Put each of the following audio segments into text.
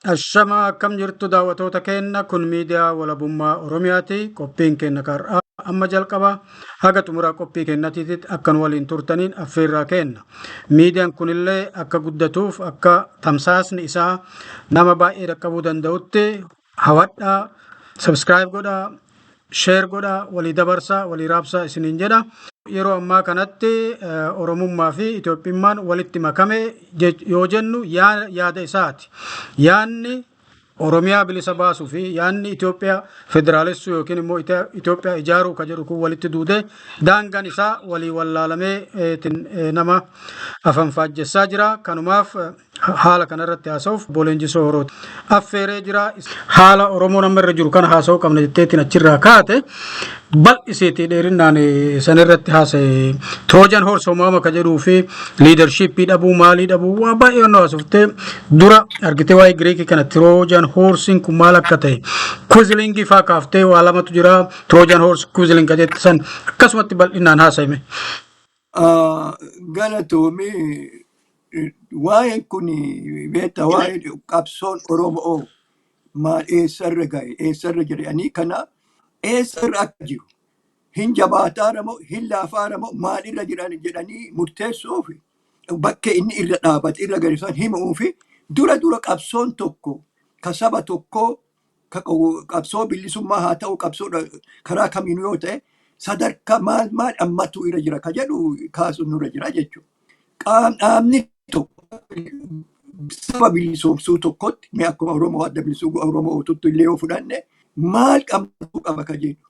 Ashama, akkam jirtu daawwattoota keenya? Kun miidiyaa Walabummaa Oromiyaati. Qophiin keenya har'aa amma jalqaba. Haga xumura qophii keenyatiitti akkan waliin turtaniin affeerraa kenna. Miidiyaan kunillee akka guddatuuf, akka tamsaasni isaa nama baay'ee dhaqqabuu danda'utti hawadhaa, subscribe godhaa, share godhaa, walii dabarsaa, walii raabsaa isiniin jedha. Yeroo ammaa kanatti Oromummaa fi Itoophiyummaan walitti makame yoo jennu yaada isaati. Yaanni Oromiyaa bilisa baasuu fi yaanni Itoophiyaa federaalessuu yookiin immoo Itoophiyaa ijaaruu ka jedhu kun walitti duudee, daangaan isaa walii wallaalamee nama afanfaajjessaa jira. Kanumaaf haala kanarratti haasa'uuf Obbo Leenjisoo Horooti affeeree jira. Haala Oromoon amma irra jiru kana haasa'uu qabna jetteetiin achirraa kaate bal'iseetii dheerinnaan sanirratti haasa'e. Trojan horse uumama ka jedhuu fi leadershipii dhabuu, maalii dhabuu, waa baay'ee waan haasoftee dura argitee, waa'ee Giriikii kana, Trojan horseiin kun maal akka ta'e, Quislingii faa kaaftee, waa lamatu jira, Trojan horse, Quisling ka jette san akkasumatti bal'inaan haasa'ime. Galatoomii. Waa'een kun beektaa, waa'ee qabsoon Oromoo maal, eessarra gahe, eessarra jedhanii kana, eessarra akka jiru, hin jabaataara moo hin laafaara moo maalirra jiran jedhanii murteessuuf, bakkee inni irra dhaabate irra gadi san himuu fi dura dura qabsoon tokko ka saba tokkoo, ka qabsoo bilisummaa haa ta'u, qabsoo karaa kamiinuu yoo ta'e, sadarkaa maal maal ammatu irra jira ka jedhu kaasuun nurra jira jechuudha. Dhaabni tokko saba bilisoomsuu tokkotti, mee akkuma Oromoo, Adda Bilisummaa Oromoo tuttu illee yoo fudhanne, maal qammachuu qaba ka jedhu,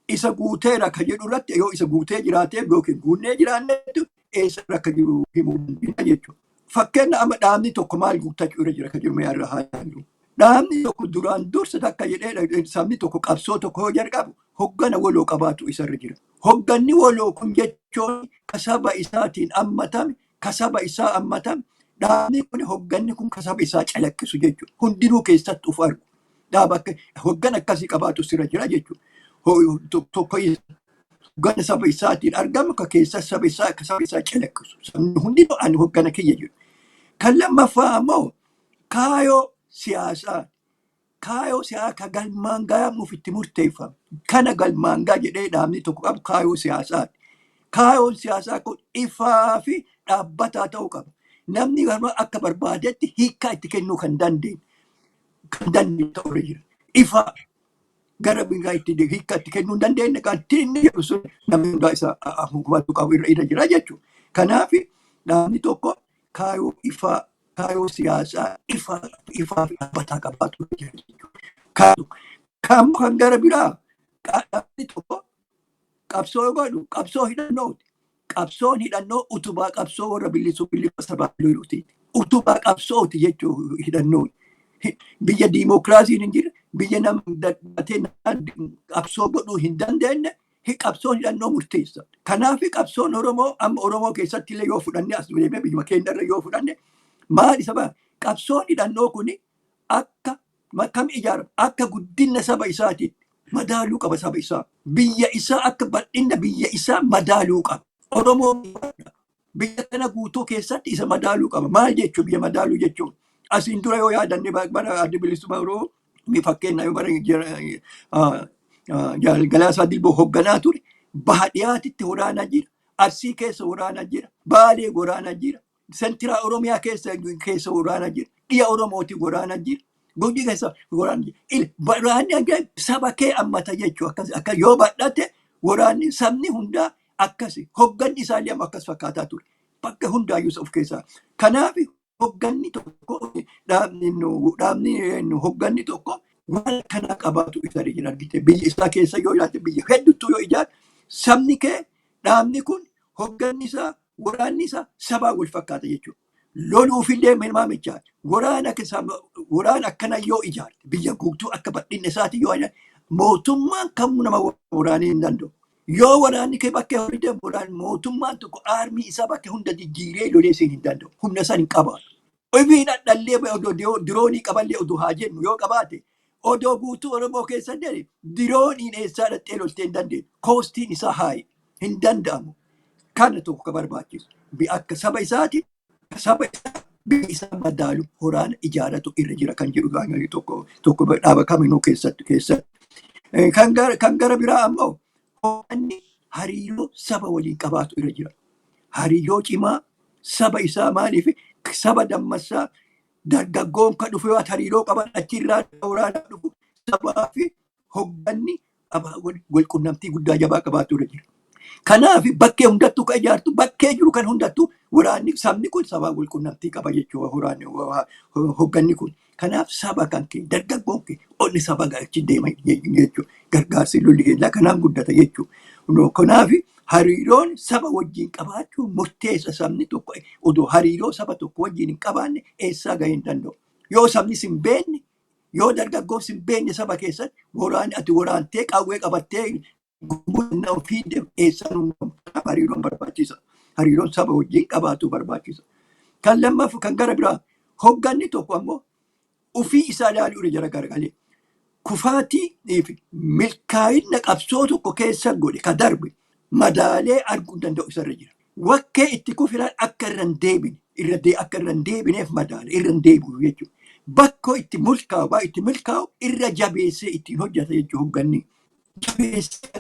isa guuteera ka jedhu irratti, yoo isa guutee jiraateef yookiin guunnee jiraannetti, eessa akka jiru himuu dandeenya jechuudha. Fakkeenya, amma dhaabni tokko maal guuttachuu irra jira ka jedhu mee irra haa ilaallu. Dhaabni tokko duraan dursa takka jedhee, sabni tokko qabsoo tokko yoo jalqabu, hoggana waloo qabaatu isarra jira. Hogganni waloo kun jechuun ka saba isaatiin ammatame, ka saba isaa ammatame, dhaabni kun, hogganni kun ka saba isaa calaqqisu jechuudha. Hundinuu keessatti of argu. Dhaaba akka hoggana akkasii qabaatu sirra jira jechuudha. Tokko hoggana saba isaatiin argamu, ka keessa saba isaa, ka saba isaa calaqqisu. Sabni hundinuu ani hoggana kiyya jedhu. Kan lammaffaa ammoo kaayoo siyaasaa. Kaayoo siyaasaa ka galmaan gahamuuf itti murteeffame. Kana galmaan gaha jedhee dhaabni tokko qabu kaayoo siyaasaati. Kaayoon siyaasaa kun ifaa fi dhaabbataa ta'uu qaba. Namni akka barbaadetti hiikkaa itti kennuu kan dandeenye ta'uu irra jira. Ifaa gara biraa itti hiikkaa itti kennuu hin dandeenye, kan inni jedhu sun namni hundaa isa hubachuu qabu irra jira jechuudha. Kanaaf dhaabni tokko kaayoo ifaa, kaayoo siyaasaa ifaa ifaa fi dhaabbataa qabaatu irra jira jechuudha. Kan gara biraa, dhaabni tokko qabsoo yoo godhu, qabsoo hidhannooti. Qabsoon hidhannoo utubaa qabsoo warra bilisuu bilisa sabaa loluuti. Utubaa qabsooti jechuu hidhannoon. Biyya diimokiraasiin hin jirre, biyya nama dadhatee qabsoo godhuu hin dandeenye, qabsoon hidhannoo murteessa. Kanaaf qabsoon Oromoo amma Oromoo keessatti illee yoo fudhanne, as deemee biyyuma keenya irra yoo fudhanne, maal isa bara qabsoon hidhannoo kuni akka kam ijaarama, akka guddina saba isaatiitti madaaluu qaba saba isaa. Biyya isaa, akka bal'ina biyya isaa madaaluu qaba. Oromoo biyya kana guutuu keessatti isa madaaluu qaba. Maal jechuun biyya madaaluu jechuun? Asiin dura yoo yaadanne, bara Adda Bilisummaa Oromoo, mi fakkeenya, yoo bara Galaasaa Dilboo hoogganaa ture, baha dhiyaatitti waraanaa jira. Arsii keessa waraanaa jira. Baalee waraanaa jira. Central Oromiyaa keessa waraanaa jira. Dhiya Oromooti waraanaa jira. Gujii keessa waraanni jira. Waraanni saba kee ammata jechuu akkas akka yoo badhate, waraanni sabni hundaa akkasi, hogganni isaallee amma akkas fakkaataa ture. Bakka hundaayyuu of keessaa. Kanaaf hogganni tokko, dhaabni hogganni tokko waan akkanaa qabaatu isa jira argite. Biyya isaa keessa yoo ilaalte, biyya hedduutu yoo ijaarte, sabni kee, dhaabni kun, hogganni isaa, waraanni isaa sabaa wal fakkaata jechuudha. Loluufillee maamichaa waraana waraana akkana yoo ijaarte, biyya guutuu akka bal'inna isaati yoo ijaarte, mootummaan kamuu nama waraanee hin danda'u. Yoo waraanni kee bakkee horii deemu, waraanni mootummaan tokko army isaa bakkee hunda jijjiiree lolee siin hin danda'u. Humna isaan hin qabaatu. Ofiin dhadhallee odoo diroonii qaballee, odoo haa jennu yoo qabaate, odoo guutuu Oromoo keessa deeme, dirooniin eessaa dhaqxee loltee hin dandeenye. Costiin isaa high, hin danda'amu. Kana tokko ka barbaachisu. Akka saba isaati, saba isaa Biyya isaa madaalu waraana ijaaratu irra jira kan jedhu tokko tokko dhaaba kaminuu keessatti keessatti. Kan gara biraa ammoo hoogganni hariiroo saba waliin qabaatu irra jira. Hariiroo cimaa saba isaa, maaliif saba dammassaa, dargaggoon kan dhufu yoo hariiroo qaban achirraa waraana dhufu, sabaa fi hoogganni wal qunnamtii guddaa jabaa qabaatu irra jira. Kanaaf bakkee hundattuu kan ijaartu, bakkee jiru kan hundattuu waraanni, sabni kun sabaa wal qunnamtii qaba jechuudha waraanni, hoogganni kun. Kanaaf saba kan kee, dargaggoon kee onni saba achi deema jechuudha. Gargaarsi lolli keenya kanaan guddata jechuudha. Kanaaf hariiroon saba wajjin qabaachuu murteessa. Sabni tokko odoo hariiroo saba tokko wajjin hin qabaanne eessaa gahee hin danda'u. Yoo sabni sin beekne, yoo dargaggoon sin beekne, saba keessatti waraanni ati waraantee qawwee qabattee gurmuu ofii eessaan uumamu. Kanaaf hariiroon barbaachisa. Hariiroon saba wajjin qabaatu barbaachisa. Kan lammaffaa, kan gara biraa, hogganni tokko ammoo ofii isaa ilaaluu irra jira garagalee. Kufaatii fi milkaa'ina qabsoo tokko keessa godhe ka darbe madaalee arguu danda'u isarra jira. Wakkee itti kufilaan akka irra hin deebine, irra akka irra hin deebineef madaale irra hin deebi'u jechuudha. Bakkoo itti milkaa'u, waa itti milkaa'u irra jabeessee ittiin hojjeta jechuudha hogganni. Jabeessee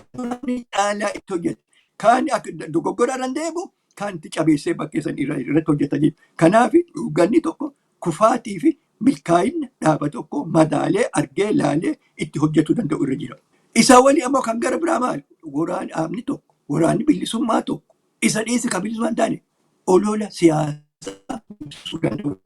caalaa itti hojjeta. Kaan akka dogoggora irra hin deebi'u, kaan itti cabeessee bakkee san irratti hojjeta jechuudha. Kanaaf hogganni tokko kufaatii fi milkaa'ina dhaaba tokko madaalee argee laalee itti hojjechuu danda'u irra jira. Isa walii ammoo kan gara biraa maali? Waraanni dhaabni tokko, waraanni bilisummaa tokko, isa dhiisi kan bilisummaa hin taane, olola siyaasaa ibsuu danda'u.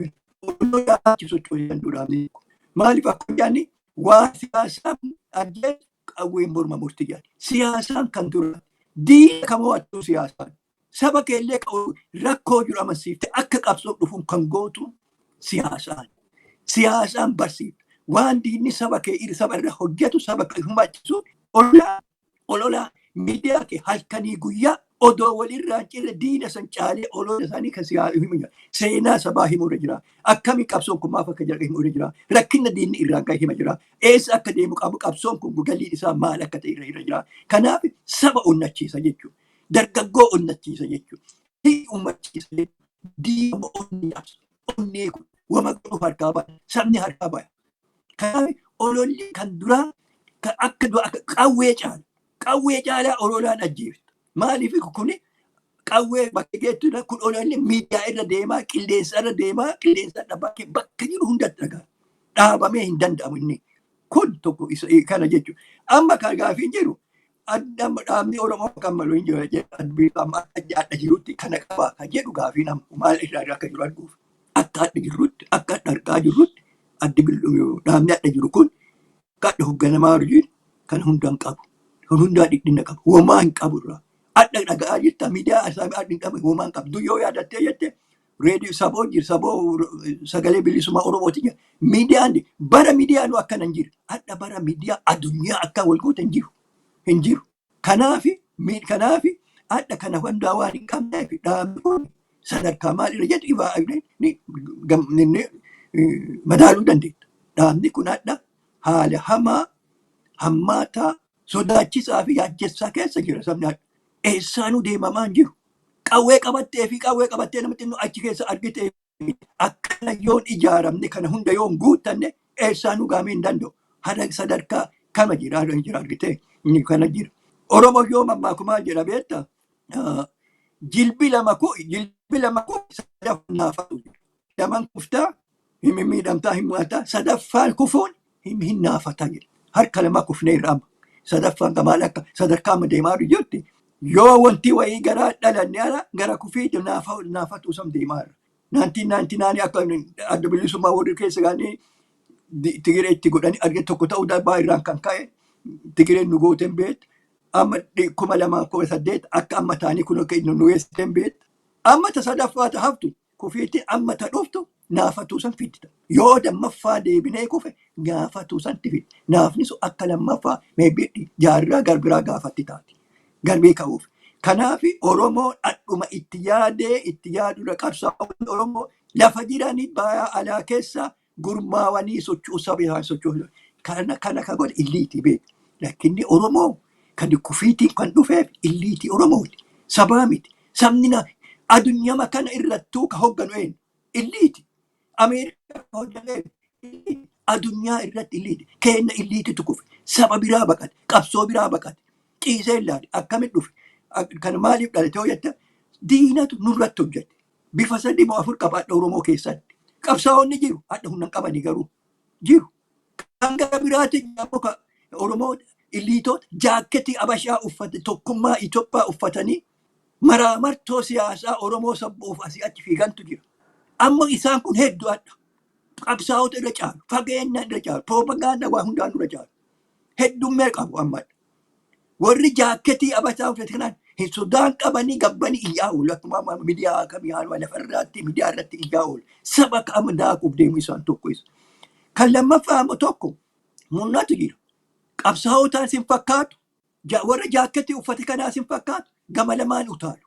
Olola achi socho'uu danda'u dhaabni tokko. Maaliif akka jedhani waa siyaasaa ajjeesu qawween morma murti jedhan. Siyaasaan kan dura diina kan mo'attu siyaasaan. Saba keellee rakkoo jiru amansiifte akka qabsoo dhufuun kan gootu siyaasaan. Siyaasaan barsiifte. Waan diinni saba kee saba irra hojjetu saba kee hubachiisu ololaa ololaa miidiyaa kee halkanii guyyaa odoo walirraa hin cirre diina san caalee olola isaanii kan siyaa himu jira. Seenaa sabaa himuu irra jira. Akkamiin qabsoon kun maaf akka jira himuu irra jira. Rakkina diinni irraan ga'e hima jira. Eessa akka deemu qabu, qabsoon kun galiin isaa maal akka ta'e irra jira. Kanaaf saba onnachiisa jechuudha. Dargaggoo onnachiisa jechuudha. Uummachiisa jechuudha. Diina onnee cabsa. Onnee kun wama godhuuf harkaa baya. Sabni harkaa baya. Kanaaf ololli kan duraa kan akka dura akka qawwee caala. Qawwee caalaa ololaan ajjeefta. Maaliif kuni qawwee bakka geettu kun ololli miidiyaa irra deemaa, qilleensa irra deemaa, qilleensa irra bakkee bakka jiru hundatti dhagaa. Dhaabamee hin danda'amu inni. Kun tokko isa kana jechuudha. Amma kan gaafiin jiru amma dhaabni Oromoo kan malu hin jiru amma akka jirutti kana qaba kan jedhu gaafiin amma maal irraa akka jiru arguuf. Akka adda jirrutti, akka adda argaa jirrutti, addi dhaabni adda jiru kun akka adda hoogganamaa jiru kan hunda hin qabu. Kan hundaa dhidhinna qabu. Homaa hin qabu irraa. Adda dhaga'aa jirta, miidiyaa isaa adda hin qabu, homaa hin qabdu. Yoo yaadattee jette, reediyoo saboo jira, saboo sagalee bilisummaa Oromooti jira. Miidiyaan bara miidiyaan akkana hin jiru. Adda bara miidiyaa addunyaa akka wal goote hin jiru. Hin jiru. Kanaafi adda kana hundaa waan hin qabneef dhaabni kun sadarkaa maalirra jedhu ifaa madaaluu dandeetta. Dhaabni kun adda haala hamaa, hammaataa, sodaachisaa fi yaadjessaa keessa jira sabni adda. Eessaanuu deemamaa hin jiru. Qawwee qabattee fi qawwee qabattee namatti inni achi keessa argite akkana yoon ijaaramne, kana hunda yoon guuttanne, eessaanuu gaamee hin danda'u. Hada sadarkaa kama jira jira argite, inni kana jira. Oromoo yoo mammaakumaa jedha beektaa? Jilbi lama ku sadaffaan naafatu. Laman kuftaa hin miidhamtaa, hin mo'ataa, sadaffaan kufuun hin naafataa jedha. Harka lama kufnee irra amma. Sadaffaan maal akka sadarkaa amma deemaa jirti. Yoo wanti wayii gara dhalanne ala gara kufii naafatu sam deemaa irra. 1999 akka adda bilisummaa warri keessa gaanii Tigiree itti godhanii arge tokko ta'uu darbaa irraan kan ka'e Tigireen nu gooteen beektu. Amma 2018 akka amma ta'anii kun akka nu geessiteen beektu. Amma ta sadaffaa ta haftu kufiitti amma ta dhuftu naafatuu san fidda. Yoo lammaffaa deebinee kufe naafatuu santi fidda. Naafni sun akka lammaffaa maybe jaarraa garbiraa gaafatti taati. Garbee ka'uuf. Kanaaf Oromoon adhuma itti yaadee itti yaadudha, qabsaa'onni Oromoo lafa jiranii bayaa alaa keessa gurmaawanii socho'uu, saba isaan socho'uu. Kana kan godhe illiitii beeku. Lakkinni Oromoo kan kufiitiin kan dhufeef illiitii Oromooti. Sabaa miti. Sabni addunyaa kana irrattuu ka hogganu eenyu? Illiiti. Ameerikaa hojjetee addunyaa irratti elite. Kenna eliteitu kufe. Saba biraa baqate. Qabsoo biraa baqate. Ciisee ilaali. Akkamitti dhufe? Kan maaliif dhalate yoo jette, diinatu nurratti hojjete. Bifa sadii moo afur qabaadha Oromoo keessatti. Qabsaa'onni jiru. Hadha humna hin qabanii garuu jiru. Kan gara biraatti immoo ka Oromoo eliteoota jaakketii Abashaa uffate, tokkummaa Itoophiyaa uffatanii maraamartoo siyaasaa Oromoo sabbuuf asii achi fiigantu jira. Amma isaan kun hedduu hadha. Qabsaa'ota irra caalu, fageenya irra caalu, piroopagaandaa waa hundaan dura caalu. Heddummee qabu amma. Warri jaakketii Abashaa uffate kanaan hin sodaan qabanii gabbanii iyyaa oolu. Akkuma amma miidiyaa kamii haala lafarraatti miidiyaa irratti iyyaa oolu. Saba qaama daakuuf deemu isaan tokko isa. Kan lammaffaa ammoo tokko mul'atu jira. Qabsaa'otaan sin fakkaatu, warra jaakketii uffate kanaa sin fakkaatu, gama lamaan utaalu.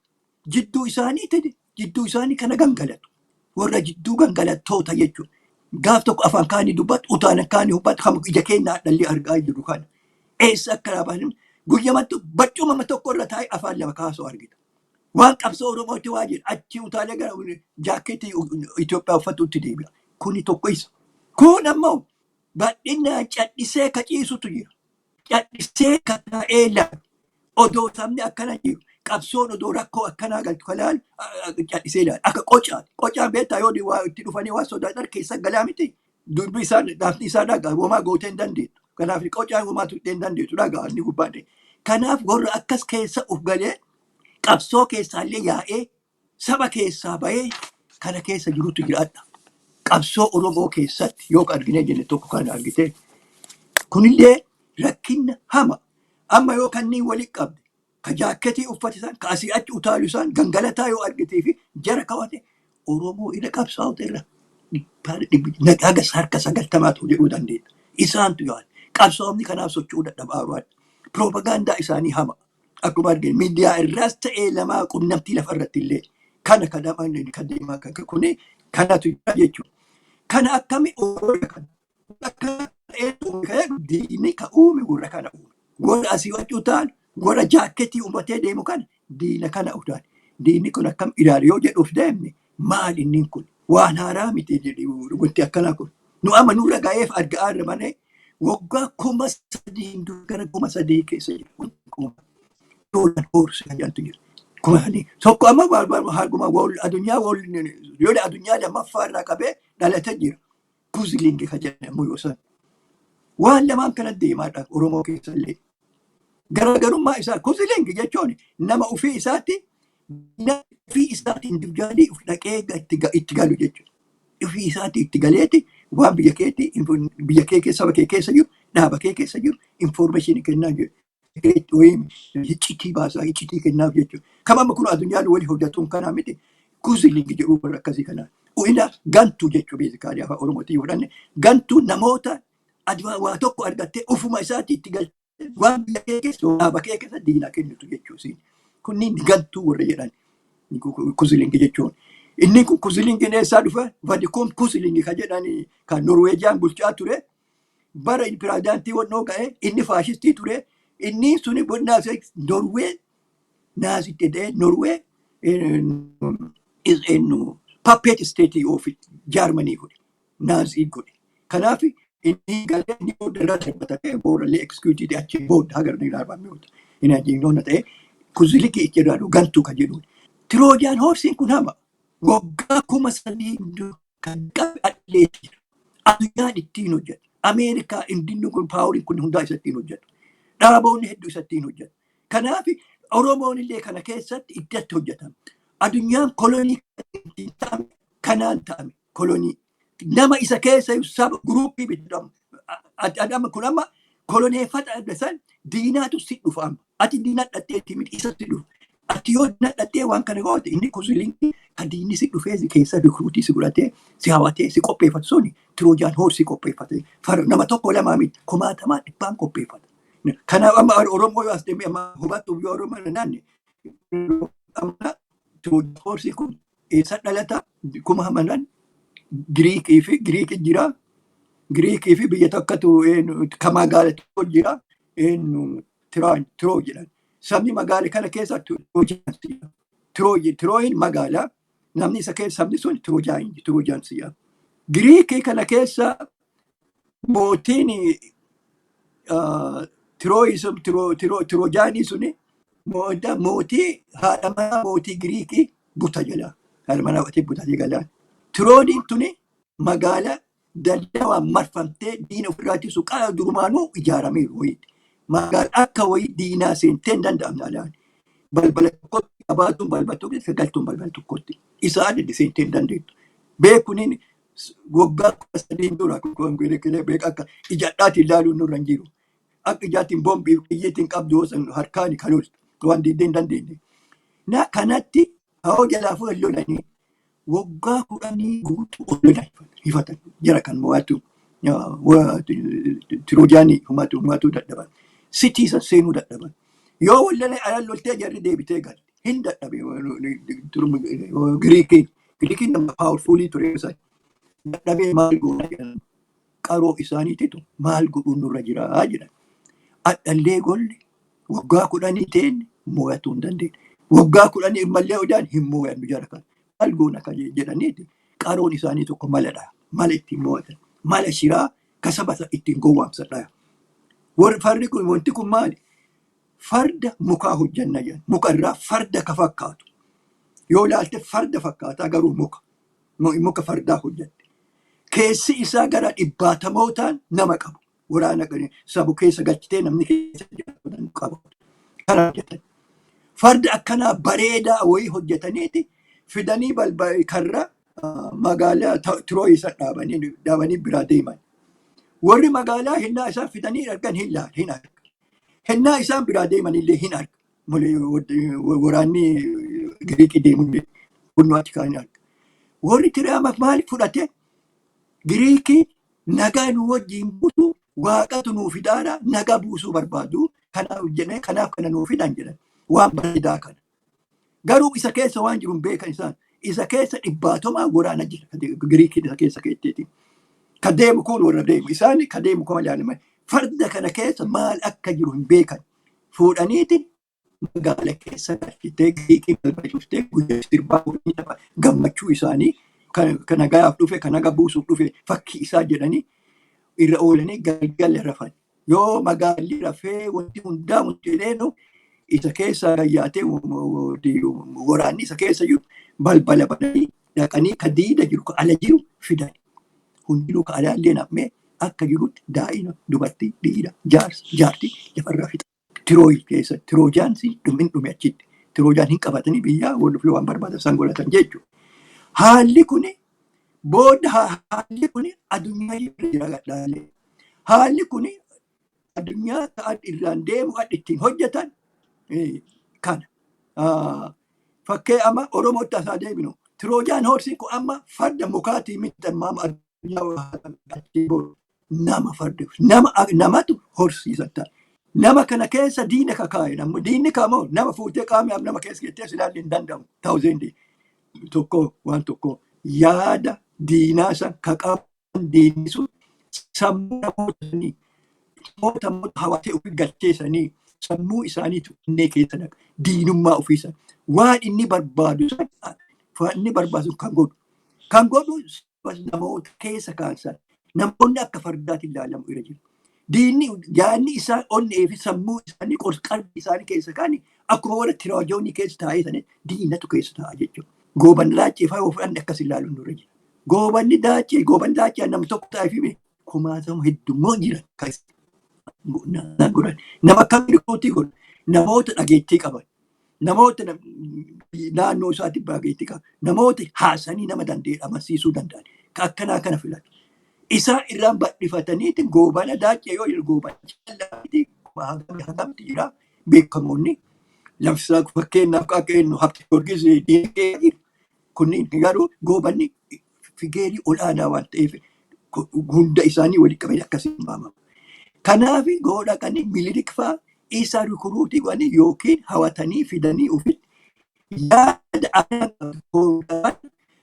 Jidduu isaanii tede, jidduu isaanii kana gangalatu. Warra jidduu gangalattoota jechuudha. Gaaf tokko afaan kaanii dubbatu, utaalan kaanii hubbatu, kan ija keenyaa dhalli argaa jiru kana. Eessa akka dhaaban guyyamatti barcuma tokko irra taa'ee afaan lama kaasuu argita. Waan qabsoo Oromootti waa jedhu achi utaalee gara jaakketii Itoophiyaa uffatutti deebi'a. Kuni tokko isa. Kun ammoo bal'inaan cadhisee ka ciisutu jira. Cadhisee ka taa'ee laalu. Odoo sabni akkana jiru, qabsoon odoo rakkoo akkanaa galtu ka laalu cadhisee ilaala. Akka qocaati. Qocaan beektaa, yoo waa itti dhufanii waa sodaatan keessa galaa miti. Dubbi isaa, dhaafni isaa dhagaa, homaa gootee hin dandeettu. Kanaaf qocaan homaa tuqxee hin dandeettu, dhagaa inni gubbaan. Kanaaf warra akkas keessa uf galee qabsoo keessaallee yaa'ee saba keessaa bahee kana keessa jirutu jiraadha. Qabsoo Oromoo keessatti yoo arginee jenne tokko kana argite, kunillee rakkinna hama. Amma yoo kanneen walitti qabde, ka jaakketii uffate isaan, ka asii achi utaalu isaan gangalataa yoo argitee fi jara kawate, Oromoo irra qabsaa'ota irra haga harka 90tu jedhuu dandeenya. Isaantu yaala. Qabsaa'onni kanaaf socho'uu dadhabaa jiru. Piroopagaandaa isaanii hama. Akkuma arginu miidiyaa irraas ta'ee lamaa qunnamtii lafa irratti illee kana kan kan deemaa kan kuni kanatu jira jechuudha. Kana akkami warra kana akka diinni ka uume, warra kana uume. Warra asii achi utaalu, warra jaakketii uummatee deemu kana, diina kana utaale. Diinni kun akkam ilaalu yoo jedhuuf deemne, maal inni kun waan haaraa miti wanti akkanaa kun. Nu amma nurra ga'eef argaa jirra malee waggaa 3000 dura gara 3000 keessa jira. Trojan horse kan jedhamtu jira. 3000. Tokko amma haguma addunyaa lola addunyaa lammaffaa irraa qabee dhalatee jira. Quisling kan jedhamu yoo san. Waan lamaan kana deemaadha Oromoo keessa illee. Garaagarummaa isaa, quisling jechuun nama ofii isaatti ofii isaatti individually of dhaqee itti galu jechuudha. Ofii isaatti itti galeeti waan biyya keetti, biyya kee keessa, saba kee keessa jiru, dhaaba kee keessa jiru information kennaa jiru. Iccitii baasaa, iccitii kennaaf jechuudha. Kam amma kun addunyaan walii hojjetuun kanaa miti. Quisling jedhu warra akkasii kanaa. Ina gantuu jechuudha, basically afaan Oromootiin yoo fudhanne, gantuu namoota waa tokko argattee ofuma isaatti itti galtee waan biyya kee keessa, dhaaba kee keessa diinaa kennitu jechuudha. Kunniin gantuu warra jedhan quisling jechuun. Inni kun quislingiin eessaa dhufe? Vidkun Quisling kan jedhan kan Norweejiyaan bulchaa ture. Bara pirezidaantii wannoo ga'e inni faashistii ture. Inni suni bonnaa Norwee naazitti ta'e, Norwee puppet state of Germany godhe. Naazii godhe. Kanaaf inni galee inni booda irraa darbatame, boodallee execute achi booda haga inni darbame inni ajjeenoona ta'e quisling itti irraa gantuu kan jedhuun. Trojan horseiin kun hama. Waggaa 3000 kan qabe adlee jira. Addunyaan ittiin hojjetu. Ameerikaa indinni kun poweriin kun hundaa isa ittiin hojjetu. Dhaaboonni hedduu isa ittiin hojjetu. Kanaaf Oromoon illee kana keessatti iddatti hojjetama. Addunyaan kolonii ittiin ta'ame kanaan ta'ame kolonii. Nama isa keessa saba groupii bitudhamu. Adama kun amma koloneeffata adda san diinaatu si dhufa amma. Ati diina dhattee itti miti, isatti dhufa. Ati yoo diina dhattee waan kana goote, inni quisling kan diinni si dhufee si keessa recruitii si godhatee si hawatee si qopheeffatu suni Trojan horse qopheeffate. Fara nama tokko lamaa miti, kumaatamaa dhibbaan qopheeffata. Kanaaf amma Oromoo yoo as deemee amma hubattu, yoo Oromoo naanne amma Trojan horse kun eessa dhalata? Kuma hamanan Giriikii fi Giriikii jira. Giriikii fi biyya tokkotu kan magaala tokko jira. Tiroo jedhan. Sabni magaala kana keessa Trojan. Tirooyin magaalaa, namni isa keessa sabni sun Trojan jedhama. Giriikii kana keessa mootiin Tiroojaanii suni mootii haadha manaa mootii Giriikii buta jala. Haadha manaa mootii buta jala. Tirooniin tuni magaala dallawaan marfamtee diina ofirraa ittisu qara durumaanuu ijaarameeru wayiiti. Magaala akka wayii diinaa seentee hin danda'amne alaan. Balbala tokkotti qabaatuun balbala tokkotti galtuun balbala tokkotti. Isa adda seentee hin dandeettu. Beekuniin waggaa 13 dura beek akka ijadhaatiin ilaaluun nurra hin jiru. Akka ijaatiin boombii xiyyiitiin qabdu san harkaan kan ooltu waan diidee hin dandeenye. Na kanatti hawaa jalaa fuudhan lolanii waggaa 10 guutuu ol lolan hifatan jara kan mo'atu Tiroojaanii humaatuu dadhaban. Sitii san seenuu dadhaban. Yoo wallolee alaan loltee jarri deebitee galte hin dadhabe Giriikiin. Giriikiin nama powerfulii ture san. Dadhabee maal goona jedhan. Qaroo isaaniititu maal godhuun nurra jiraa jedhan. Adhallee golle waggaa 10 teenne mo'atuu hin dandeenye. Waggaa 10 ammallee odaan hin mo'annu jara kana. Maal goona kan jedhaniiti qaroon isaanii tokko maladha. Mala ittiin mo'atan. Mala shiraa kasaba ittiin gowwaamsadha. Warri farri kun wanti kun maali? Farda mukaa hojjanna jedhan. Muka irraa farda ka fakkaatu. Yoo ilaalte farda fakkaataa garuu muka. Muka fardaa hojjatte. Keessi isaa gara dhibbaatamootaan nama qabu. Waraana sabu keessa galchitee namni keessa jiraatu qabu. Kana hojjetan. Farda akkanaa bareedaa wayii hojjetaniiti fidanii balbala karra magaalaa Tirooyi isa dhaabanii biraa deeman. Warri magaalaa hinnaa isaan fidanii argan hin laal hin arga. Hinnaa isaan biraa deeman illee hin arga. Waraanni Giriikii deemullee kunnoo achi kaan hin arga. Warri Tiraamaaf maal fudhate? Giriikii nagaa nu wajjin buusu waaqatu nuu fidaara nagaa buusuu barbaadu kanaaf jedhee kanaaf kana nuu fidan jedhan waan bareedaa kana. Garuu isa keessa waan jiru hin beekan isaan. Isa keessa dhibbaatamaa waraana jira. Giriikiin isa keessa keetteeti. Ka deemu kun warra deemu. Isaan ka deemu kuma ilaalama. Farda kana keessa maal akka jiru hin beekan. Fuudhaniiti magaala keessa galchitee Giriikii balbala cuftee guyyaa sirbaa godhanii tapha gammachuu isaanii kan nagayaaf dhufe kan naga buusuuf dhufe fakkii isaa jedhanii irra oolanii galgala rafan. Yoo magaalli rafee wanti hundaa wanti jedheenu isa keessa gayyaatee waraanni isa keessa jiru balbala bananii dhaqanii ka diida jiru ka ala jiru fidan. Hundinuu ka alaallee naqmee akka jirutti daa'ima dubartii dhiira jaarsa jaartii lafarraa fixa. Tirooyi keessa Tiroojaansi dhumin dhume achitti. Tiroojaan hin qabatanii biyyaa waan ofii waan barbaadan san godhatan jechuudha. Haalli kuni booda haalli kuni addunyaa irra jira gadhaalee. Haalli kuni addunyaa ta'an irraan deemu adda ittiin hojjetan kana. Fakkee amma Oromootti asaa deebinu. Tiroojaan horsiin kun amma farda mukaatii miti amma addunyaa nama farda nama namatu horsiisan ta'a. Nama kana keessa diina kakaa'e namni diinni kamoo nama fuutee qaamni nama keessa jettee silaallee hin danda'amu. Taawuzeendi tokko waan tokko yaada diinaa san ka qaban diinni sun sammuu namoota sanii namoota namoota hawatee ofii galchee sanii sammuu isaaniitu innee keessa naqa diinummaa ofii san waan inni barbaadu san waan inni barbaadu kan godhu kan godhu namoota keessa kaansan namoonni akka fardaatti ilaalamu irra jiru. Diinni yaadni isaan onnee fi sammuu isaanii qalbii isaanii keessa kaani akkuma warra tiraajoonii keessa taa'ee sanii diinatu keessa taa'a jechuudha. Goobanni daaccee fa'aa yoo fudhanne akkas ilaaluun nurra jira. Goobanni daaccee goobanni daaccee nama tokko taa'ee fi kumaatama heddummoo jiran kan godhan. Nama akkamii rikootii godhu namoota dhageettii qaban. Namoota naannoo isaatti dhageettii qaban. Namoota haasanii nama danda'e amansiisuu danda'an. Kan akkanaa kana filatu. Isaa irraan bal'ifataniiti goobana daaccee yoo jedhu goobana callaati hangamti jira beekamoonni. Lafsaa fakkeenyaaf akka eenyu Habte Goorgis diinagdee jiru. Kunniin garuu goobanni figeerii olaanaa waan ta'eef hunda isaanii walitti qabanii akkasiin waamamu. Kanaaf godha kan Minilik fa'aa isa rikuruutii godhanii yookiin hawatanii fidanii ofitti yaada akka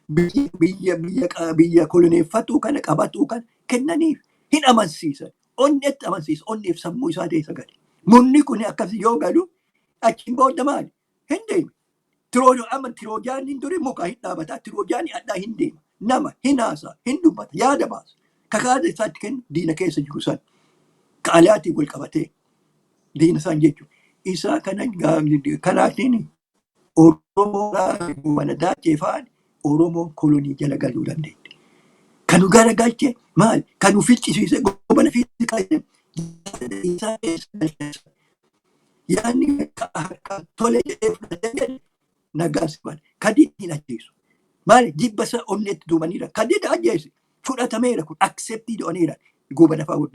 biyya biyya biyya biyya koloneeffatuu kana qabatuu kana kennaniif hin amansiisan. Onneetti amansiisa. Onneef sammuu isaa keessa gale. Murni kun akkasii yoo galu achiin booda maali? Hin deeme. Tiroojo amma tiroojaaniin duri muka hin dhaabataa tiroojaanii addaa hin deema. Nama hin haasaa, hin dubbata, yaada baasa. Kakaada isaatti kennu diina keessa jiru san. Ka alaatiin wal qabatee diina san jechuudha. Isaa kana kanaatiin Oromoo mana daachee fa'aan Oromoon kolonii jala galuu dandeette. Kan nu garagalche maali? Kan nu ficcisiise Goobana fiixee isaa keessa galche. Yaadni harkaan tole jedhee fudhatee jedhe nagaan si bana. Kadii hin ajjeesu. Maali? Jibba isaa onneetti duumaniira. Kadii ajjeese fudhatameera kun accept godhaniira. Goobana fa'aa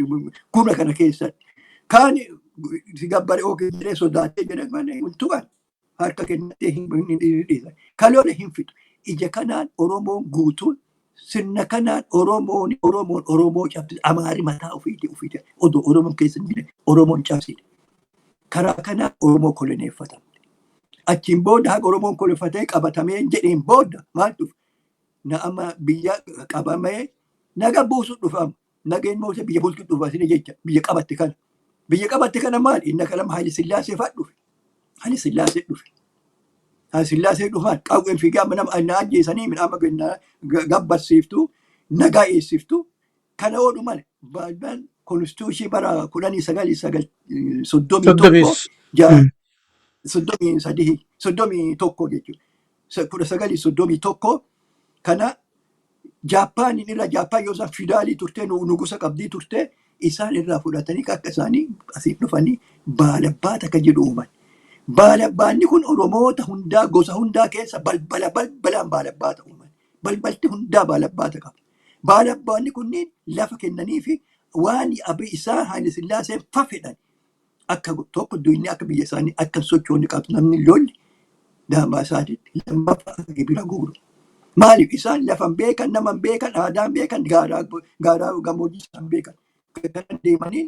gurra kana keessatti. Kaan si gabbare ookee jedhee sodaatee jedhee malee hin tuqan. Harka kennatee hin dhiisan. Kaloole hin fixu. Ija kanaan Oromoon guutuun sirna kanaan Oromoon Oromoo cabsite. Amaari mataa ofiitii ofiitii odoo Oromoon keessa hin jirre Oromoon cabsite. Karaa kanaan Oromoo koloneeffatamte. Achiin booda haga Oromoon koloneeffatee qabatamee jedheen booda maal dhufe? Na amma biyya qabamee naga buusu dhufa. Nageen mootii biyya bulchu dhufa isin jecha biyya qabatte kana. Biyya qabatte kana maal? Inni akka lama Haayile Sillaasee fa'aa dhufe. Haayile Sillaasee dhufe. Haayile Sillaasee dhufaan qawween fiigee amma nama na ajjeesanii midhaan gabbarsiiftu, nagaa eessiftu. Kana oolu malee baay'een constitution bara 1931 33, 31 jechuudha. 1931 kana Jaappaaniin irraa, Jaappaan yoo isaan fiidaalii turte, nugusa qabdii turte, isaan irraa fudhatanii akka isaanii asiin dhufanii baalabbaata akka jedhu uuman. Baalabbaanni kun Oromoota hundaa gosa hundaa keessa balbala balbalaan baalabbaata uuman. Balbalti hundaa baalabbaata qaba. Baalabbaanni kunniin lafa kennanii fi waan abi isaa Haayile Sillaaseen fa fedhan akka tokko duwinni akka biyya isaanii akka hin sochoone qabdu, namni lolli daangaa isaatiitti, lammaffaa akka gibira guuru. Maaliif? Isaan lafa hin beekan, nama hin beekan, aadaa hin beekan, gaaraa gaaraa gammoojjii isaan beekan. Kana deemanii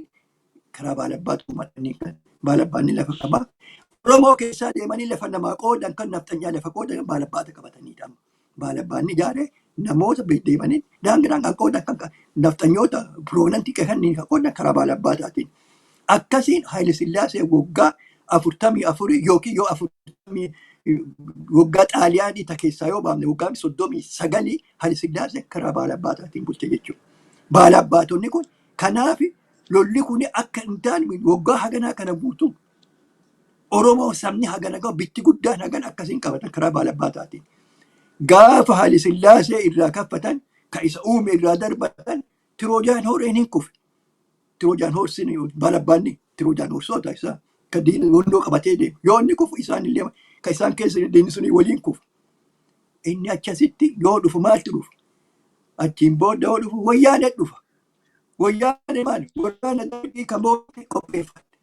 karaa baalabbaatu uumatanii kan baalabbaanni lafa qabaa. Oromoo keessaa deemanii lafa namaa qoodan, kan nafxanyaa lafa qoodan baalabbaata qabataniidha. Baalabbaanni ijaaree namoota deemanii daangaa kan qoodan, kan nafxanyoota prominent kanneen kan qoodan karaa baalabbaataatiin. Akkasiin Haayile Sillaasee waggaa 44 yookiin yoo 40 waggaa Xaaliyaanii ta keessaa yoo baafne waggaa 39 Haayile Sillaasee karaa baalabbaataatiin bulche jechuudha. Baalabbaatonni kun kanaaf lolli kun akka hin taane waggaa haganaa kana guutuu Oromoo sabni hagana gahu bitti guddaan hagana akkasiin qabatan karaa baalabbaataatiin. Gaafa Haayile Sillaasee irraa kaffatan, ka isa uume irraa darbatan, Trojan horse-een hin kufe. Trojan horse-iin baalabbaanni Trojan horse-oota isaa ka diina wondoo qabatee deemu. Yoo inni kufu isaan illee ka isaan keessa diinni suni waliin kufu. Inni achasitti yoo dhufu maaltu dhufa? Achiin booda yoo dhufu Wayyaanee dhufa. Wayyaanee maali? Waraana Dargii kan booda qopheeffatte.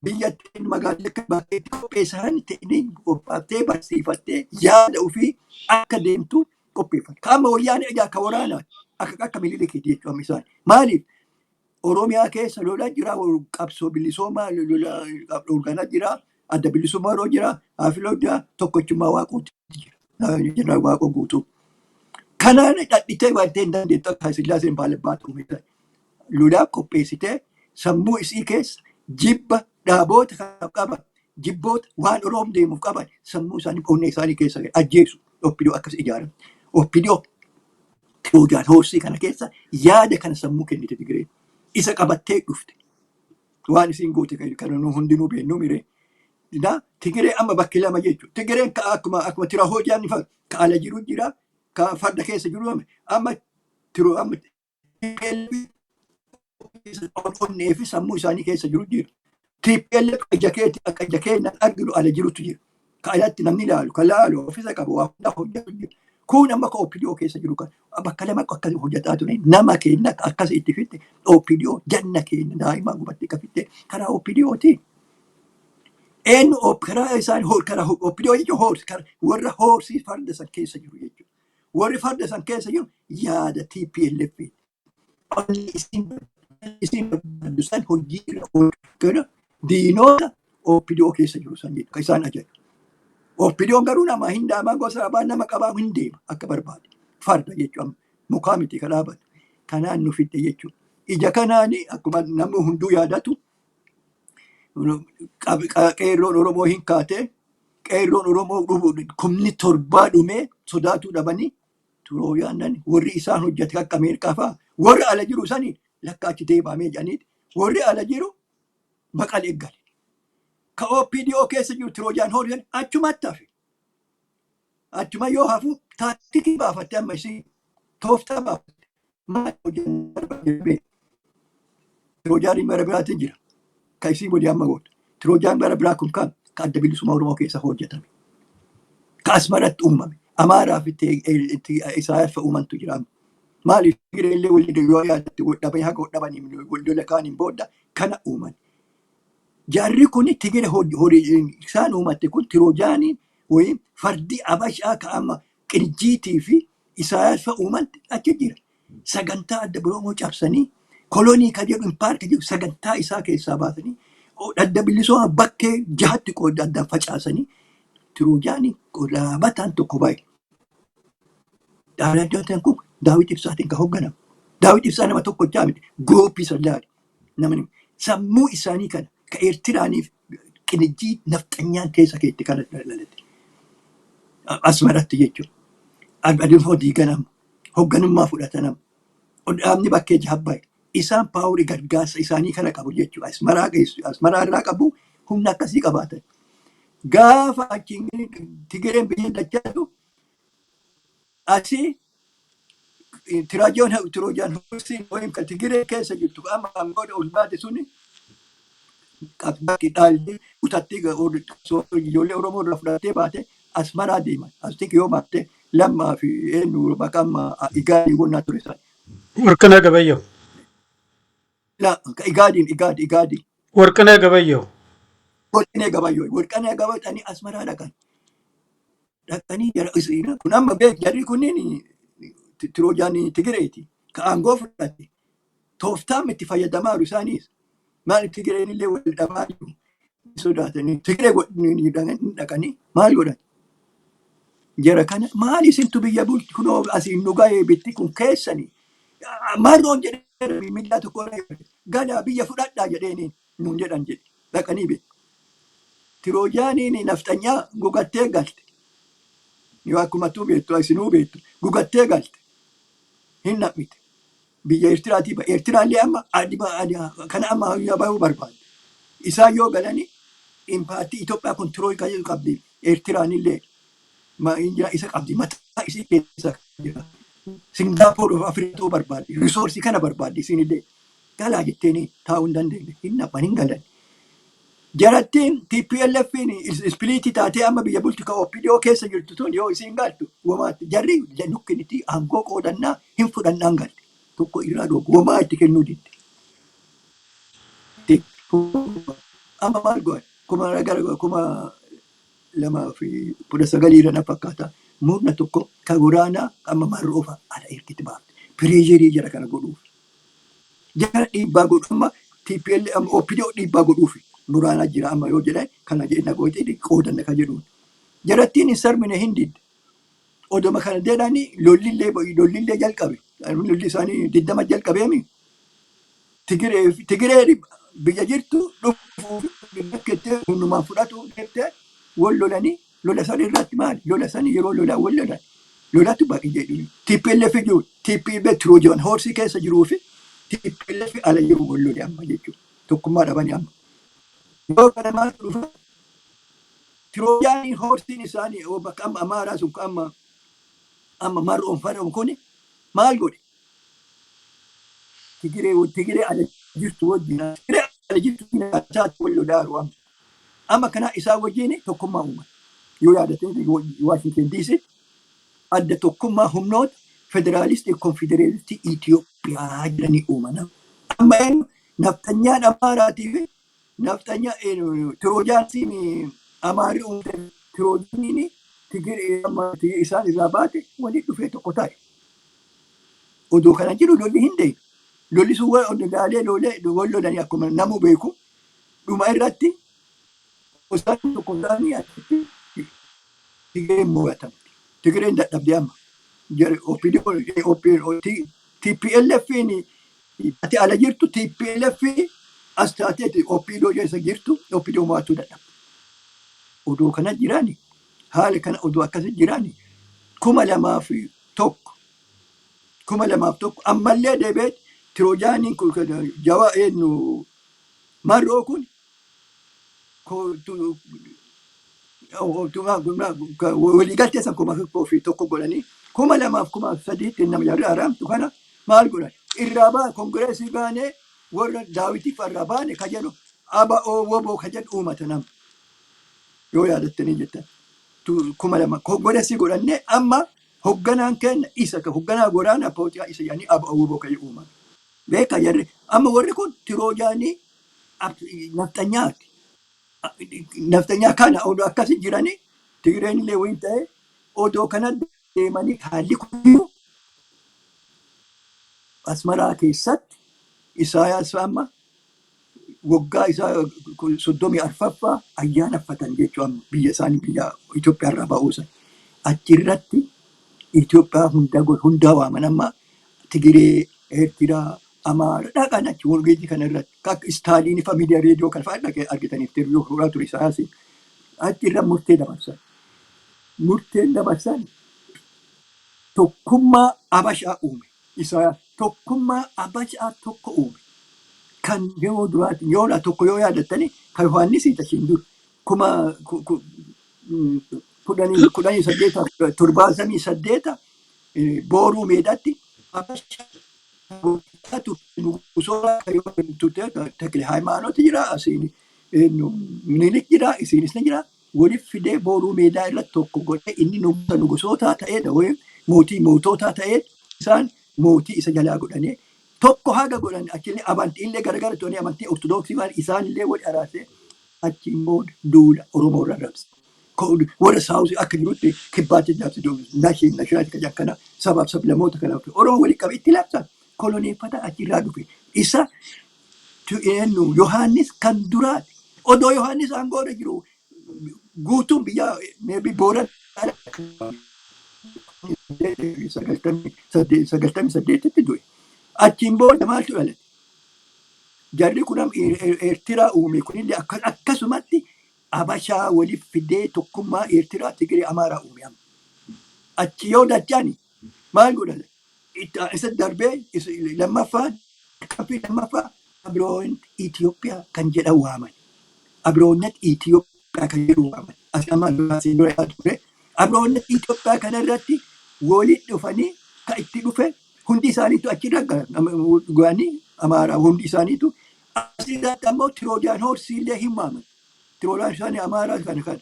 Biyyattiin magaalaa akka bakkeetti qopheessan ta'anii qophaaftee barsiifattee yaada ofii akka deemtu qopheeffatte. Qaama Wayyaanee ijaa akka waraanaa akka Minilikiiti jechuudha isaan. Maaliif? Oromiyaa keessa lola jira, qabsoo bilisoomaa lola hoogganaa jira, Adda Bilisummaa yeroo jira, Haafiloo jira, Tokkochummaa Waaqootu jira. Jeneraal Waaqoo Guutuu. Kanaan dhadhitee waan ta'e hin dandeettu akka Sillaaseen baalabbaatu uume. Lolaaf qopheessitee sammuu isii keessa jibba dhaaboota kan qaban, jibboota waan Oroom deemuuf qaban sammuu isaanii onnee isaanii keessa ajjeesu. OPDO akkas ijaaramte. OPDO Trojan horse kana keessa yaada kana sammuu kennite Tigireen. Isa qabattee dhufte. Waan isiin goote kana nu hundinuu beennuu miree. Na Tigiree amma bakki lama jechuudha. Tigireen ka akkuma tirahoo jedhan fa ka ala jiru jira, ka farda keessa jiru amma tiroo amma onnee fi sammuu isaanii keessa jiru jira. TPLF ija keetti akka ija keenyaan arginu ala jirutu jira. Ka alatti namni ilaalu, ka laalu, ofiisa qabu, waa hunda hojjetu jira. Kun amma ka OPDO keessa jiru kan bakka lama akkas hojjetaa ture, nama keenya akkas itti fitte OPDO janna keenya daa'ima gubatti akka fitte karaa OPDOti. Eenyu karaa isaan karaa OPDO jechuun horse warra horse farda san keessa jiru jechuudha. Warri farda san keessa jiru yaada TPLF. Onni isin barbaaddu san hojii irra oolchu diinota OPDO keessa jiru san jechuudha. Isaan ajaju. OPDOn garuu nama hin daamaa gosa abaa nama qabaa hin deema akka barbaade. Farda jechuudha. Mukaa miti ka dhaabatu. Kanaan nu fidde jechuudha. Ija kanaani akkuma namni hunduu yaadatu qeerroon Oromoo hin kaate, qeerroon Oromoo 7,000 dhumee sodaatuu dhabanii. Turooyaan warri isaan hojjete akka Ameerikaa fa'aa warri ala jiru sanii lakka achi deebamee jedhaniiti warri ala jiru Maqalee gale. Ka OPDO keessa jiru Trojan horse achumatti hafe. Achuma yoo hafu taaktikii baafatte, amma isii tooftaa baafatte. Maal hojjennu barbaade? Trojaaniin bara biraatiin jira. Ka isii walii amma gootu. Trojan bara biraa kun kan ka Adda Bilisummaa Oromoo keessa hojjetame. Ka Asmaratti uumame. Amaaraa fi Isaayyaas uumantu jira amma. Maaliif Tigiree illee waliin yoo yaadatte wal dhabanii haga wal dhabanii wal lola kaaniin booda kana uuman. Jarri kun Tigire horii isaan uumatte kun Tiroojaaniin wayii fardi Abashaa ka amma Qirjiitii fi Isaayyaas fa'a uuman achi jira. Sagantaa Adda Oromoo cabsanii, kolonii ka jedhu, impaayar ka jedhu sagantaa isaa keessaa baasanii, Adda Bilisummaa bakkee jahatti qooda addaan facaasanii, Tiroojaaniin dhaabataan tokko bahe. Dhaabataan kun Daawit Ibsaatiin kan hoogganamu. Daawit Ibsaa nama tokkochaa miti. Guruupii sallaali. Namni sammuu isaanii kana ka Eertiraaniif qinijjii nafxanyaan keessa keetti kana dhalate. Asmaratti jechuudha. Adeemsa diiganama. Hoogganummaa fudhatanama. Dhaabni bakkee jaha bahe. Isaan powerii gargaarsa isaanii kana qabu jechuudha. Asmaraa Asmaraa irraa qabu, humna akkasii qabaatan. Gaafa achiin Tigireen biyya dachaatu asii Trojan horseiin wayim kan Tigiree keessa jirtu amma aangoo ol baate suni bakki dhaallee kutattee ijoollee Oromoo irraa fudhattee baate Asmaraa deeman. Asii yoo baatte Lammaa fi eenyu maqaan Igaadii wonnaa ture isaan. Warqinaa Gabayyoo. La Igaadiin Igaadii. Warqinaa Gabayyoo. Warqinee Gabayyoo. Warqinee Gabayyoo Asmaraa dhaqan. Dhaqanii jara kun amma beek, jarri kunniin Tiroojaan Tigireeti. Ka aangoo fudhate. Tooftaan itti fayyadamaa jiru isaaniis. Maal, Tigireen illee wal dhabaa jiru. Sodaatanii Tigiree dhaqanii maal godhan? Jara kana maal isintu biyya bulchu, kunoo asiin nu gahee, bitti kun keessanii. Marroon jedhee miidhaa tokko galaa biyya fudhadhaa jedheeni nuun jedhan jedhe dhaqanii beeku. Tiroojaaniin nafxanyaa gugattee galte. Yoo akkuma tuu beektu, isinuu beektu, gugattee galte. Hin naqmite. Biyya Eertiraatii bahe. Eertiraallee amma kana amma bahuu barbaadde. Isaan yoo galanii impaayertii Itoophiyaa control kan jedhu qabdi. Eertiraan illee isa qabdi. Mataa isii keessa jira. Singapore of Afrikaa ta'uu barbaaddi. Resourceii kana barbaaddi isin illee. Galaa jetteeni taa'uu hin dandeenye. Hin naqman, hin galan. Jarattiin TPLF splitii taatee amma biyya bulchu ka OPDO keessa jirtu tun yoo isiin galtu womaatti jarri nukkiniti aangoo qoodannaa hin fudhannaan galte. Tokko irraa dhoogu womaa itti kennuu didde. Amma maal godhan? Kuma gara 2019 irra na fakkaata. Murna tokko kan waraanaa amma marroofa ala ergiti baafte. Pressureii jara kana godhuuf. Jara dhiibbaa godhu amma TPL amma OPDO dhiibbaa godhuuf muraanaa jira amma yoo jedhan kana jedhina gootee qoodanna kan jedhuun. Jarattiin hin sarmine, hin didde. Odoma kana jedhanii lollillee jalqabe. Lolli isaanii 20 jalqabeemi. Tigiree biyya jirtu dhufuuf bakkeettee hundumaan fudhatu jettee wal lolanii, lola san irratti maali? Lola san yeroo lolaa wal lolan. Lolatu baqi jedhu. TPLF jiru, TPLF Trojan horseii keessa jiruu fi TPLF ala jiru wal lole amma jechuudha. Tokkummaa dhabanii amma. Yoo kana maaltu dhufa? Trojan horseiin isaanii bakka amma Amaaraa sun amma mar'oon fadhamu kuni maal godhe? Tigiree ala jirtu wajjin, Tigiree ala jirtu isaatti wal lolaaru amma. Amma kana isaan wajjin tokkummaa uuman. Yoo yaadatte, Washington DC adda tokkummaa humnoota federaalistii konfedereelistii Itoophiyaa jedhanii uuman. Amma eenyu nafxanyaan Amaaraatii fi nafxanyaa Tiroojaansiin Amaarii uumte, Tiroojaaniin Tigiree amma isaan irraa baate waliin dhufee tokko ta'e. Odoo kana jiru lolli hin deemu. Lolli sun wal laalee lolee wal lolanii akkuma namuu beeku dhuma irratti isaan tokko ta'anii achitti Tigireen mo'atamte. Tigireen dadhabde amma. OPDO TPLF ati ala jirtu, TPLF as taateeti OPDO keessa jirtu, OPDO mo'achuu dadhabde. Odoo kana jiraani, haala kana odoo akkasi jiraani, 2001 2001 ammallee deebi'ee Tiroojaaniin kun jawaa eenyu marroo kun waliigaltee san 1001 godhanii 2003tti nama jarri haramtu kana maal godhan irraa baa kongireesii baanee warra daawitiif irraa baane ka jedhu ABO WBO ka jedhu uumata nama yoo yaadattanii jettan 2000 kongireesii godhannee amma hogganaan keenya isa ka hogganaa goraana pootiyaa isa jedhanii ABO WBO ka jedhu uuman beeka jarri. Amma warri kun Tiroojaanii nafxanyaati. Nafxanyaa kana odoo akkasi jiranii Tigireen illee wayin ta'e odoo kana deemanii haalli kun Asmaraa keessatti Isaayaas amma waggaa isaa 34ffaa ayyaaneffatan jechuudha biyya isaanii biyya Itoophiyaa irraa ba'uusan. Achirratti Itoophiyaa hunda hundaa waaman amma Tigiree, Eertiraa, Amaara dhaqan achi walgahii kana irratti akka Istaaliin fa'a miidiyaa reediyoo kana fa'a dhaqee argitaniif yoo fuudhaa ture Isaayaas achirra murtee dabarsan. Murteen dabarsan tokkummaa Abashaa uume. Isaayaas tokkummaa Abashaa tokko uume. Kan yeroo duraati yoo tokko yoo yaadattani kan Yohaannis ishiin dur kuma kudhanii kudhanii saddeeta torbaatamii saddeeta booruu meedaatti Abashaa turte. Takle Hayimaanooti jira, asiin Minilik jira, isiinis ni jira. Waliif fidee booruu meedaa irratti tokko godhee inni nugusa nugusootaa ta'ee mootii moototaa ta'ee isaan mootii isa jalaa godhanii tokko haga godhan. Achillee amantiillee garagara turanii amantii Ortodoksii maal isaanillee wal araarsee achiin booda duula Oromoo irra rabse. Warra saawusii akka jirutti kibbaatti labse nationality kan akkana sabaaf sablamoota kanaaf Oromoo waliin qabe itti labsan koloneeffata achirraa dhufe. Isa eenyu Yohaannis kan duraati. Odoo Yohaannis aangoo irra jiru guutuun biyya maybe Booran 98tti du'e. Achiin booda maaltu dhalate? Jarri kun Eertiraa uume kunillee akkasumatti Abashaa waliif fidee tokkummaa Eertiraa, Tigiree, Amaaraa uume amma. Achi yoo dachani maal godhan? Isa darbee lammaffaan kaffii lammaffaa Abroon Itoophiyaa kan jedhan waaman. Abroonnat Itoophiyaa kan jedhu waaman. As amma asiin dura yaadu ture. Abroonnat Itoophiyaa kanarratti walitti dhufanii kan itti dhufe hundi isaaniitu achirra ga'anii Amaaraa hundi isaaniitu asirratti ammoo Trojan horsii illee hin waaman. Tiroodiyaan isaanii Amaaraa kana kana.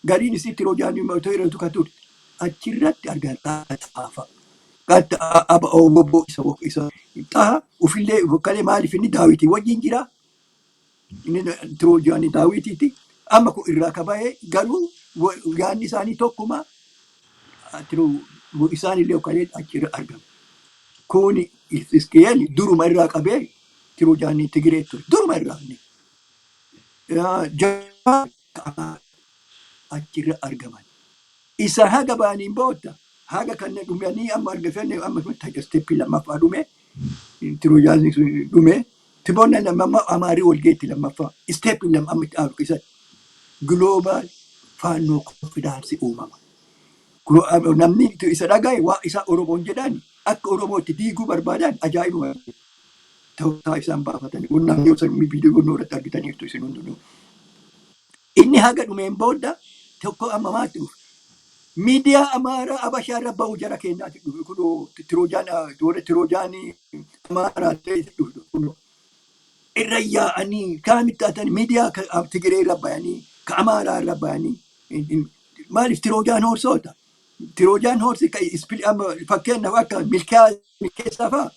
Gariin isii Tiroodiyaan irratti kan turte. Achirratti argan xaafa. Qatta aba obbo isa isa xaha ufillee kalee maaliif inni Daawitii wajjin jira. Inni Tiroodiyaan Daawitiiti. Amma kun irraa kaba'ee garuu yaadni isaanii tokkuma isaan illee kalee achirra argama. Kuni Iskiyeel duruma irraa qabee Tiroodiyaan Tigiree ture. Duruma irraa inni. Jabaa achirra argaman. Isa haga ba'aniin booda haga kan dhumanii amma argatan amma step lammaffaa dhume Tiroodiyaan sun dhume Tiboonna lammaffaa Amaarii wal geetti lammaffaa step lama amma itti aanu keessatti Global Faannoo Conference uumama. Namni isa dhagaye waa isaa Oromoon jedhan akka Oromootti diiguu barbaadan ajaa'ibuma ta'uu isaan baafatanii. Namni yoo san viidiyoo irratti argitaniirtu isin hundinuu. Inni haga dhumeen booda tokko amma maaltu dhufe? Miidiyaa Amaaraa Abashaa irra bahu jara keenyaati dhufe kunoo Tiroojaan warra Tiroojaanii Amaaraa ta'e dhufe kunoo. Irra yaa'anii kaamitti ta'an miidiyaa Tigiree irra bayanii ka Amaaraa irra bayanii maaliif Trojan horsoota? Trojan horse fakkeenyaaf akka Milkeessaa fa'aa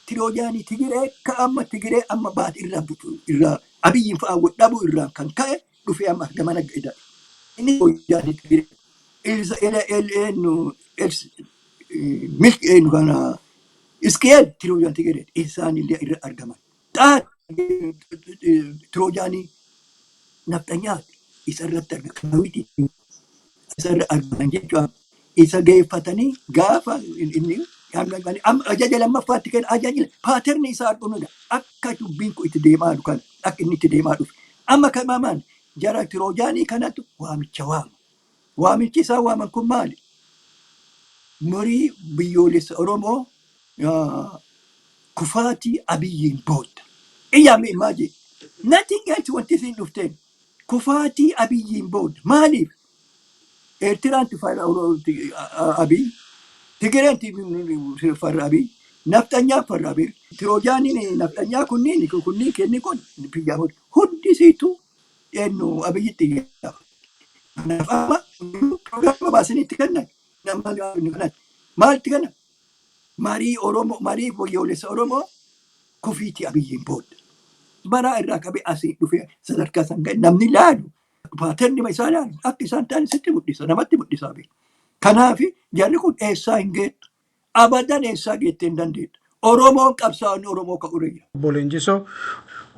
Tiroojaanii Tigiree ka amma Tigiree amma baate irraa irraa Abiyyiin fa'aa dhabu irraa kan ka'e dhufee amma gamana ga'e. Inni Tiroojaanii Tigiree. Ilsa ela el eenyu els milk eenyu kana Iskeel Tiroojaan Tigiree isaan illee irra argaman. Xaa Tiroojaanii nafxanyaati isa irratti argaman. Daawitii isa irra argaman jechuudha. Isa geeffatanii gaafa inni amma ajaja lammaffaatti kenna ajaji pattern isaa arguudha akka dubbiin kun itti deemaa jiru kana akka inni itti deemaa dhufe. Amma kamamaan jara Tiroojaanii kanatu waamicha waama. Waamichi isaa waaman kun maali? Marii biyyoolessa Oromoo Kufaatii Abiyyiin booda. Iyyaame imagine. Nothing else wanti isin dhufteen. Kufaatii Abiyyiin booda. Maaliif? Eertiraan farra Abiy, Tigireen farra Abiy, Nafxanyaan farra Abiy, Tiroojaaniin nafxanyaa kunniin kenni kun biyyaa hundi isiitu eenyu Abiyyitti iyyaa. Kanaaf amma pirogiraama baasanii itti kennan. Maal itti kennan? Marii Oromoo, marii biyyoolessa Oromoo kufiitii Abiyyiin booda. Baraa irraa qabee asii dhufee sadarkaa san ga'e namni laalu, pattern isaa laalu, akka isaan ta'an sitti mul'isa, namatti mul'isa. Kanaaf jarri kun eessaa hin geettu. Abadan eessaa geettee hin dandeettu. Oromoon qabsaa'onni Oromoo ka'uu jira. Obbo Leenjisoo,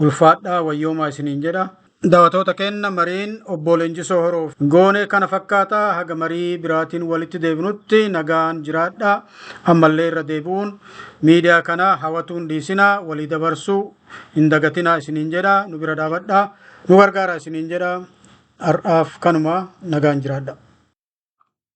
ulfaadhaa, wayyoomaa isiniin jedha. Daawwattoota keenya, mariin obbo Leenjisoo Horoof goone kana fakkaataa. Haga marii biraatiin walitti deebinutti nagaan jiraadha. Ammallee irra deebi'uun miidiyaa kana hawwatuun dhiisinaa, walii dabarsuu hin dagatinaa isiniin jedha. Nu bira dhaabadhaa, nu gargaara isiniin jedha. Har'aaf kanuma, nagaan jiraadha.